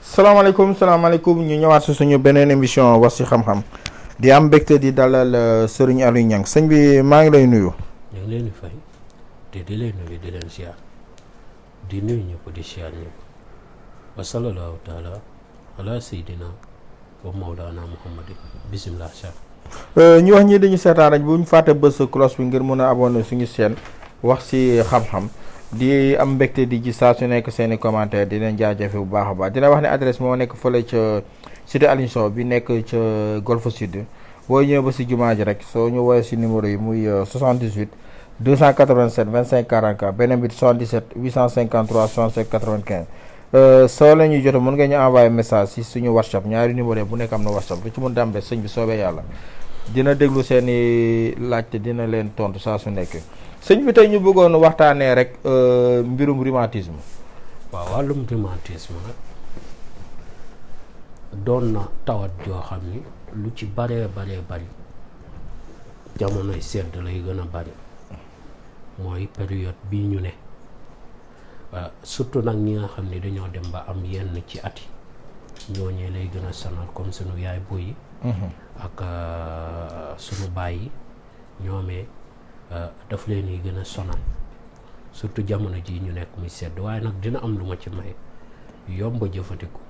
salaamaaleykum ñu ñëwaat si suñu beneen émission wax si xam-xam di am mbégte di dalal Serigne Aliou Niang sëñ bi maa ngi lay nuyu. ñu ngi leen di fay te di leen nuyu di leen siyaar di nuyu ñëpp di siyaar ñëpp wa sallallahu taala ala sayyidina wa mawlana muhammadin bismillah cheikh. ñu wax ñi dañu seetaan rek bu ñu fàtte bës cloche bi ngir mën a abonné suñu chaîne wax si xam-xam. di am mbégte di ci saa su nekk seen i commentaire di leen jaajëfe bu baax a baax dina wax ne adresse moo nekk fële ca cité Aliou Sow bi nekk ca Golf Sud boo ñëwee ba si jumaa ji rek soo ñu woowee si numéro yi muy 78 287 25 44 beneen bi 77 853 67 95 soo la ñuy jot mën nga ñu envoyé message si suñu WhatsApp ñaari numéro yi bu nekk am na WhatsApp lu ci mën dam sëñ bi soobee yàlla dina déglu seen i laajte dina leen tontu saa su nekk. sëñ bi tey ñu bëggoon waxtaanee rek mbirum rhumatisme. waaw wàllum rhumatisme nag doon na tawat joo xam ni lu ci bari jamonoy sedd lay gën a bari mooy période bii ñu ne surtout nag ñi nga xam ne dañoo dem ba am yenn ci ati ñooñee lay gën a sonal comme sunu yaay boy yi ak sunu baay yi ñoomee daf leen yi gën a sonal surtout jamono ji ñu nekk muy sedd waaye nag dina am lu ma ci may yomb a jëfandikoo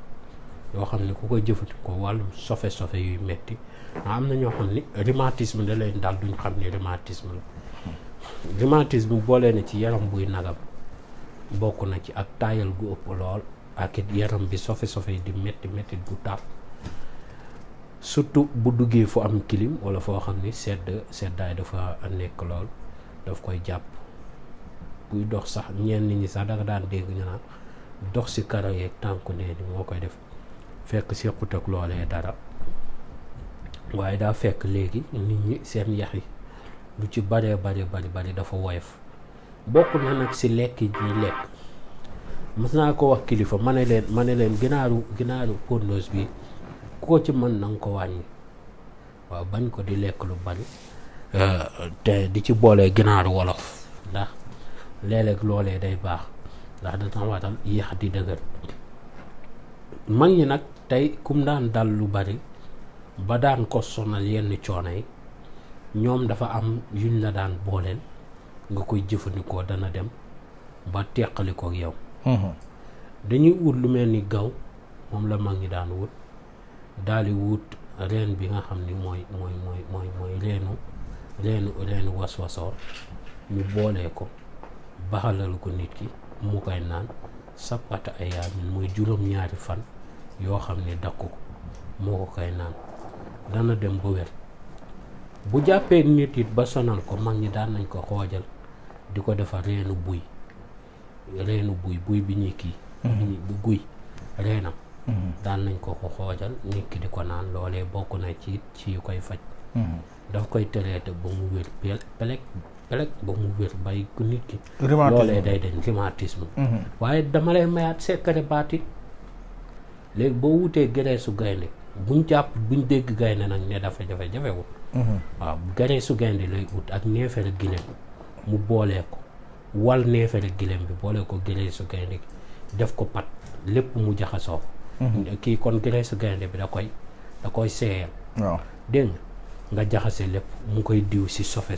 yoo xam ne ku koy jëfandikoo wàllum sofe yuy metti am na ñoo xam ni rhumatisme da leen daal duñ xam ni rhumatisme la rhumatisme boole na ci yaram buy nagam bokk na ci ak taayal gu ëpp lool ak it yaram bi sofe yi di metti gu tar surtout bu duggee fu am clim wala foo xam ni seddaay dafa nekk lool daf koy jàpp buy dox sax ñenn ñi sax danga daan dégg ñu naan dox si karo yeeg tànku nee ni moo koy def fekk sequt ak loolee dara waaye daa fekk léegi nit ñi seen yax yi lu ci bari dafa woyof bokk na nag si lekk yi ñuy lekk mas naa ko wax kilifa ma ne leen ginaaru pondeuse bi koo ci mën na nga ko wàññi waaw bañ ko di lekk lu bari te di ci boolee ginaaru wolof ndax léeg-léeg loolee day baax ndax dana waral yax di dëgër mag ñi nag tey kum daan dal lu bari ba daan ko sonal yenn coono yi ñoom dafa am yuñ la daan booleel nga koy jëfandikoo dana dem ba teqalikoo yow dañuy wut lu mel ni gaw moom la mag ñi daan wut daal di wut reen bi nga xam ni mooy reenu waswasoor ñu boolee ko baxalal ko nit ki mu koy naan sapata ay yaamin mooy juróom-ñaari fan yoo xam ne dakku ko moo ko koy naan dana dem ba wér bu jàppee nit it ba sonal ko mag ñi daan nañ ko xoojal di ko defar reenu buy bi ñuy kii bu guy reenam daan nañ ko xoojal nit ki di ko naan loolee bokk na ci yu koy faj daf koy traité ba mu wér pelek ba mu wér bàyyi ko nit ki loolee day dañ rhumatisme waaye dama lay mayaat secret baati léegi boo wutee gereesu gaynde buñ dégg gaynde nag ne dafa jafewul waaw gereesu gaynde lay ut ak neefere gileem mu boolee ko wal neefere gileem bi boolee ko gereesu gaynde gi def ko pat lépp mu jaxasoo kii kon gereesu gaynde bi da koy seeyal waaw dégg nga jaxase lépp mu koy diw si sofe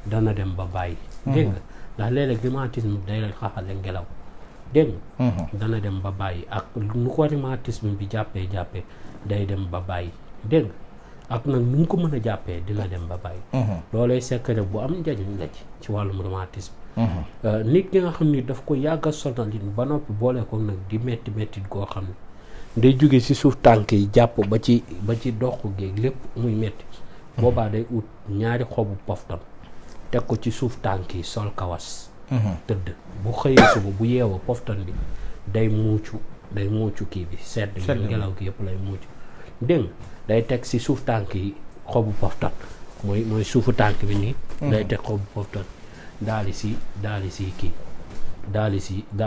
dana dem ba bàyyi dégg nga ndax léeg-léeg rhumatisme day leen xaxale ngelaw dégg nga dana dem ba bàyyi ak nu ko rhumatisme bi jàppee day dem ba bàyyi dégg nga ak nag nu mu ko mën a jàppee dina dem ba bàyyi loolay secret bu am njëriñ la ci wàllum rhumatisme nit ki nga xam ni daf ko yàgg a sonal ba noppi boole ko nag di metti goo xam ne day jóge ci suuf tànk yi jàpp ba ci dox géeg lépp muy metti boobaa day ut ñaari xobu poftan teg ko ci suuf tànk yi sol kawas tëdd bu xëyee suba bu yeewoo poftan bi day muucu kii bi sedd bi ngelaw gi yëpp lay muucu dégg nga day teg si suuf tànk yi xobu poftan mooy suufu tànk bi nii day teg xobu poftan daal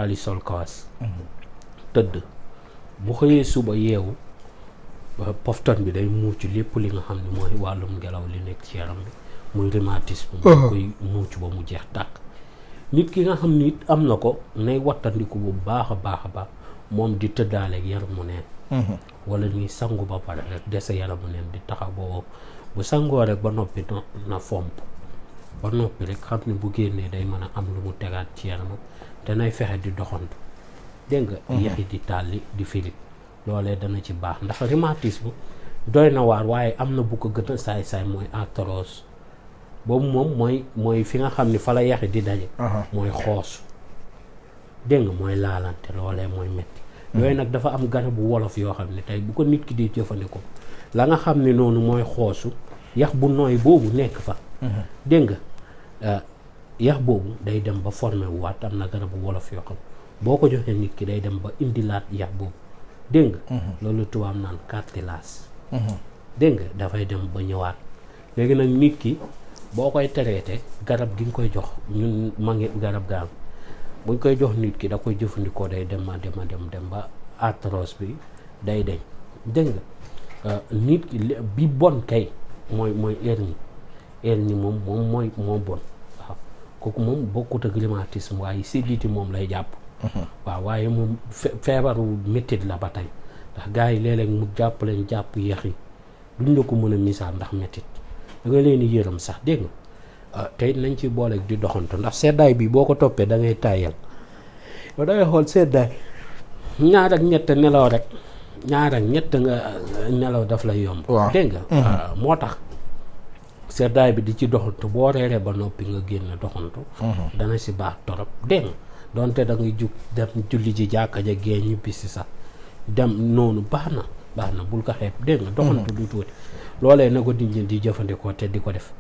di sol kawas tëdd bu xëyee suba yeewu poftan bi day muucu lépp li nga xam ne mooy wàllum ngelaw li nekk ci yaram bi muy rhumatisme mu koy muucu ba mu jeex tàkk nit ki nga xam ni it am na ko nay wattandiku bu baax a baax moom di tëddaaleeg yaramu neen wala ñuy sangu ba pare rek dese yaramu neen di taxaw boobu bu sangoo rek ba noppi na fomp ba noppi rek xam ne bu génnee day mën a am lu mu tegaat ci yaramam te nay fexe di doxantu dégg nga yaxi di tàlli di firit loolee dana ci baax ndax rhumatisme doy na waar waaye am na bu ko gën a saay-saay mooy arthrose boobu moom mooy fi nga xam ni fa la yaxi di daje mooy xoosu dégg nga mooy laalante loolee mooy metti yooyu nag dafa am garabu wolof yoo xam ne tey bu ko nit ki di jëfandikoo la nga xam ne noonu mooy xoosu yax bu nooy boobu nekk fa dégg nga yax boobu day dem ba formé wu waat am na garabu wolof yoo xam boo ko joxee nit ki day dem ba indilaat yax boobu dégg nga loolu tubaab naan cartilage dégg nga dafay dem ba ñëwaat léegi nag nit ki boo koy traité garab gi nga koy jox ñun ma ngi garab gaam buñ koy jox nit ki da koy jëfandikoo day dem ba arthrose bi day deñ dégg nga nit ki bi bon kay mooy hernie moom moo bon waaw kooku moom bokkut ak rhumatisme waaye siditi moom lay jàpp waaw waaye moom feebaru métit la ba tey ndax gars yi léeg-léeg mu jàpp leen jàpp yéex yi duñ la ko mën a misaal ndax métit da nga leen di yërëm sax dégg nga tey nañ ci booleeg di doxantu ndax seddaay bi boo ko toppee da ngay tàyyal yow da ngay xool seddaay ñaar ak ñett nelaw rek ñaar ak ñett nga nelaw daf lay yomb dégg nga moo tax seddaay bi di ci doxantu boo reeree ba noppi nga génn doxantu dana si baax torop dégg nga donte da ngay jug dem julli ji jàkka ja gee ñibbi si sax dem noonu baax na bul ko xeeb dégg nga doxantu du tuuti loolee na ko nit ñi di jëfandikoo te di ko def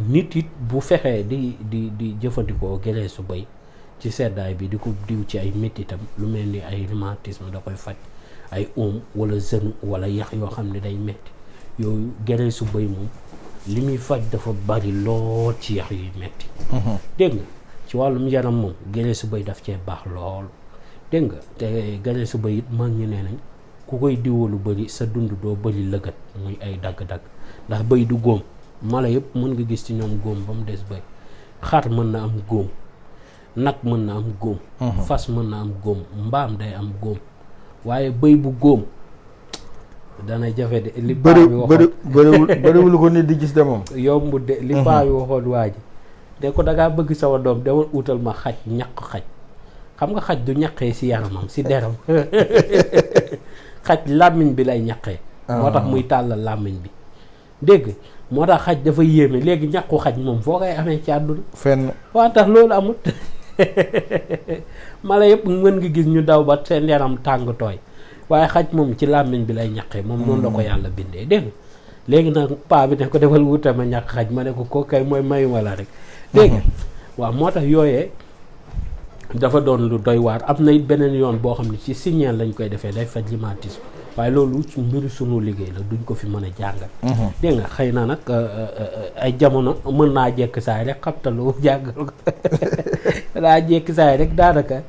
nit it bu fexee di jëfandikoo gereesu bëy ci seddaay bi di ko diw ci ay méttitam lu mel ni ay rhumatisme da koy faj ay wala genou wala yax yoo xam ne day metti yooyu gereesu bëy moom li muy faj dafa bari lool ci yax yuy metti dégg nga ci wàllum yaram moom gereesu bëy daf cee baax lool dégg nga te gereesu bëy it mag ñu nee nañ ku koy diwoo lu bëri sa dund doo bëri lëgët muy ay dagg-dagg ndax bëy du góom mala yëpp mën nga gis ci ñoom góom ba mu des bëy xar mën na am góom nag mën na am góom fas mën na am góom mbaam day am góom waaye bëy bu góom dana jafe de li paa bi waxoon bëriwul ko nit di gis de moom yomb de li paa bi waxoon waa ji de ko dangaa bëgg sama doom demal utal ma xaj ñaq xaj xam nga xaj du ñaqee si yaramam si deram xaj làmmiñ bi lay ñaqee moo tax muy tàllal làmmiñ bi dégg moo tax xaj dafa yéeme léegi ñaqu xaj moom foo koy amee ci àdduna fenn waa tax loolu amut mala yëpp mën nga gis ñu daw ba seen yaram tàng tooy waaye xaj moom ci làmmiñ bi lay ñaqee moom noonu la ko yàlla bindee dégg nga léegi nag paa bi ne ko defal wuta ma ñaq xaj ma ne ko koo kay mooy mayuma la rek dégg nga waaw moo tax yooyee dafa doon lu doy waar am na it beneen yoon boo xam ne ci signal lañ koy defee day faj rhumatisme waaye loolu mbiru sunu liggéey la duñ ko fi mën a jàngal dégg nga xëy na nag ay jamono mën naa jekk saay rek xabtalu jàngal ko daa jekk saay rek daanaka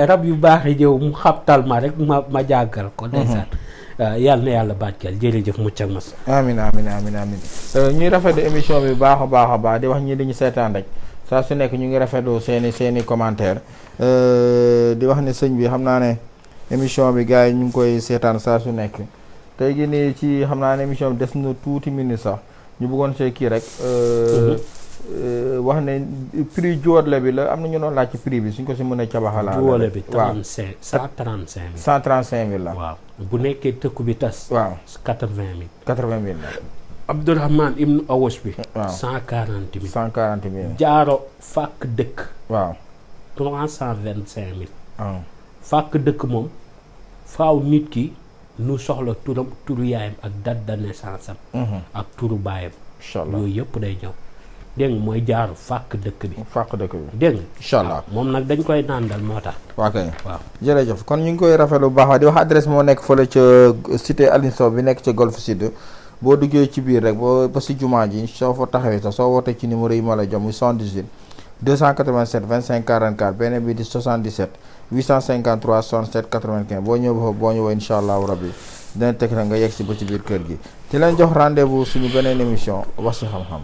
rab yu baax yi ñëw mu xabtal ma rek ma jàngal ko ndeysaan yàlla na yàlla barkeel jërëjëf mucc ak mas amin ñuy rafetlu émission bi baax a baax di wax ñi dañu seetaan rek saa su nekk ñu ngi rafetlu seeni commentaire di wax ne sëñ bi xam naa ne émission bi gars yi ñu ngi koy seetaan saa su nekk tey gi nii ci xam naa ne émission bi des na tuuti minute sax ñu bëggoon see kii rek wax ne prix Juwole bi la am na ñu doon laaj ci prix bi suñ ko si mën a cabaxalaa Juwole bi waaw 135 000 la waaw bu nekkee tëkku bi tas waaw 80 000 la Abdourahmane ibnu Awos bi waaw 140 000 140 000 jaaro fàkk dëkk waaw 325 000 fàkk dëkk moom faaw nit ki nu soxla turu yaayam ak date de naissance am ak turu baayam incha allah yooyu yëpp day ñëw dégg nga mooy jaaru fàkk dëkk bi dégg nga incha allah moom nag dañ koy nàndal moo tax waa kay waaw jërëjëf kon ñu ngi koy rafetlu bu baax di wax adresse moo nekk fële ca cité Aline Sow bi nekk ca Golf Sud boo duggee ci biir rek boo ba si jumaa ji soo fa taxawee sax soo wootee ci numéro yi ma la jox muy 78 287 25 44 beneen bi di 77 853 67 95 boo ñëw ba boo ñëwee incha allahu rabbi dina teg na nga yegg si ba ci biir kër gi di leen jox rendez-vous suñu beneen émission wax si xam-xam